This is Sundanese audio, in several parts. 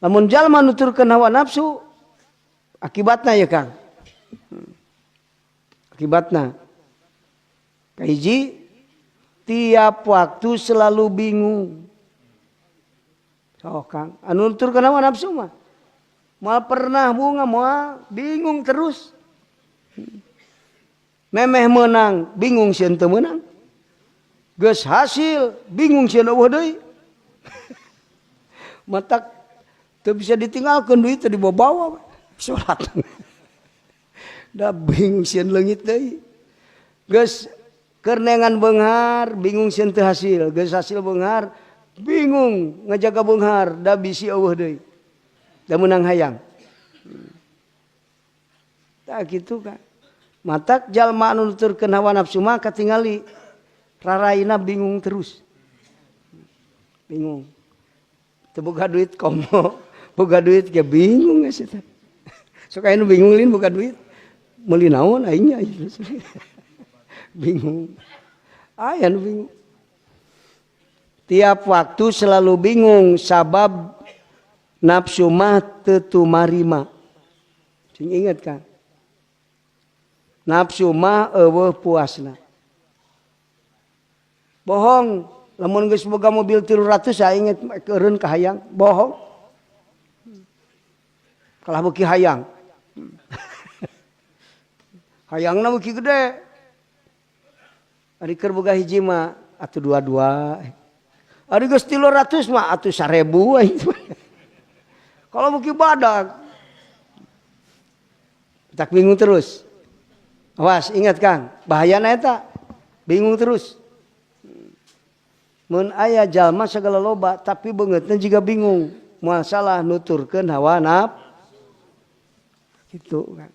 Lamun jalma nuturkeun hawa nafsu akibatna ya Kang. Akibatna kahiji tiap waktu selalu bingung. Oh Kang, anu nuturkeun hawa nafsu mah moal pernah bunga, moal bingung terus. Memeh menang, bingung sieun teu meunang. Geus hasil, bingung sieun eueuh deui. Matak teu bisa ditinggalkeun duit teh dibawa-bawa salat. Da bingung sieun leungit deui. Geus keur neangan beunghar, bingung sieun teu hasil. Geus hasil beunghar, bingung ngajaga beunghar, da bisi eueuh deui. Da meunang hayang. Tah kitu kan. Matak jalma anu nuturkeun hawa nafsu mah katingali raraina bingung terus. Bingung. Teu boga duit komo, boga duit ge bingung geus eta. Sok aya nu bingung lin boga duit. Meuli naon aing nya. Bingung. Aya nu bingung. Tiap waktu selalu bingung sabab nafsu mah teu tumarima. Sing inget kan. Nafsu mah eueuh puasna. Bohong, lamun geus boga mobil 300 aing eureun ka hayang, bohong. Kalah beuki hayang. Hayangna beuki gede. Ari keur boga hiji mah atuh dua-dua. Ari geus 300 mah atuh 1000 aing. Kalau beuki badag. Tak bingung terus. Awas, ingat Kang, bahayana eta. Bingung terus. Mun aya jalma segala loba tapi beungeutna juga bingung. Masalah nuturkeun hawa nafsu. Gitu kan.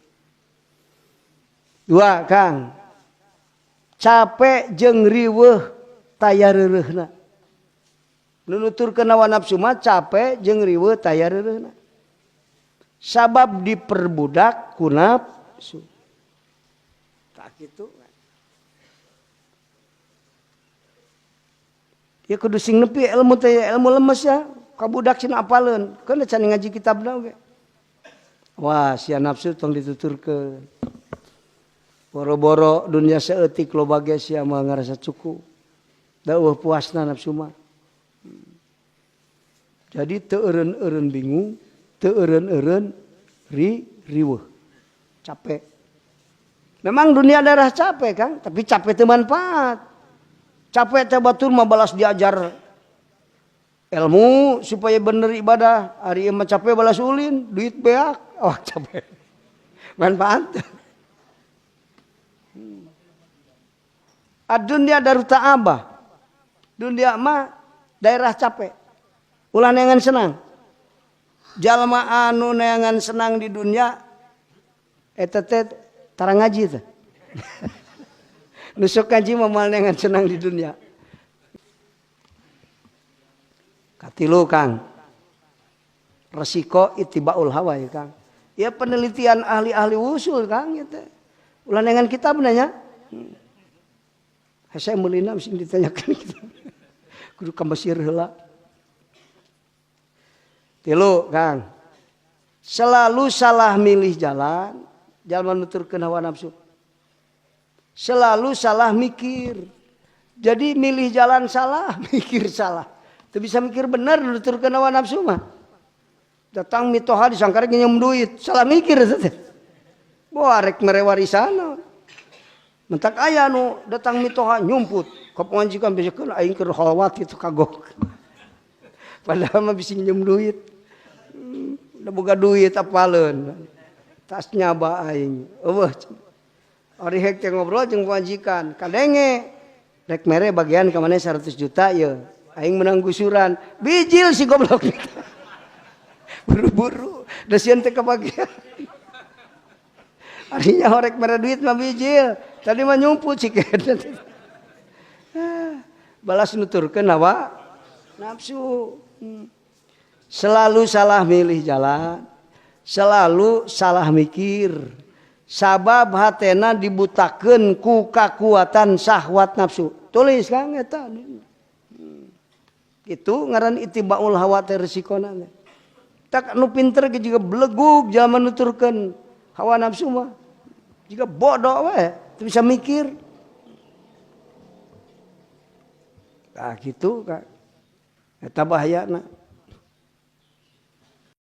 Dua Kang. Capek jeung riweuh taya reureuhna. Nu nuturkeun hawa nafsu mah capek jeung riweuh taya reureuhna. Sabab diperbudak ku nafsu. Tak gitu kan. Ya kudu sing nepi ilmu teh ilmu lemes ya. Kabudak sing apaleun. Keun can ngaji kitabna oge. Wah, sia nafsu tong dituturkeun. Boro-boro dunia saeutik loba ge sia mah ngarasa cukup. Da eueuh puasna nafsu mah. Jadi teu eureun-eureun bingung, teu eureun-eureun riweuh. Capek. Memang dunia daerah capek Kang, tapi capek teu manfaat. Capek teh batur mah balas diajar ilmu supaya bener ibadah. Ari ieu mah capek balas ulin, duit beak, oh capek. Manfaat. Ad-dunya darut ta'abah. Dunia mah daerah capek. Ulah neangan senang. Jalma anu neangan senang di dunia eta teh tara ngaji teh. Nusuk ngaji mah moal neangan senang di dunia. Katilu Kang. Resiko ittibaul hawa ya Kang. Ya penelitian ahli-ahli usul Kang ya teh. Ulah neangan kitab nanya. Saya meulina mesti ditanyakan gitu. Kudu ka Mesir heula. Tilu Kang. Selalu salah milih jalan, jalma nuturkeun hawa nafsu. Selalu salah mikir. Jadi milih jalan salah, mikir salah. Teu bisa mikir bener nuturkeun hawa nafsu mah. Datang mitoha disangka rek nginjem duit, salah mikir eta teh. Boa rek mere warisan. Mentak aya nu datang mitoha nyumput ka pamajikan bejakeun aing keur khalwat kitu kagok. Padahal mah bisi nginjem duit. Udah boga duit apaleun. Tas nyaba aing. Eueuh. Ari hek teh ngobrol jeung pamajikan, kadenge rek mere bagian ka maneh 100 juta ye. Aing menang gusuran. Bijil si goblok. Buru-buru da sieun teh kabagian. Arinya horek mere duit mah bijil. Tadi mah nyumput si kedet. Balas nuturkeun hawa nafsu. Selalu salah milih jalan, selalu salah mikir. Sabab hatena dibutakeun ku kakuatan syahwat nafsu. Tulis Kang eta. Itu ngaran ittibaul hawa teh resikona teh. Tak nu pinter ge juga belegug jalma nuturkeun hawa nafsu mah. Jiga bodoh we, teu bisa mikir. Tah kitu Kak. Eta bahayana.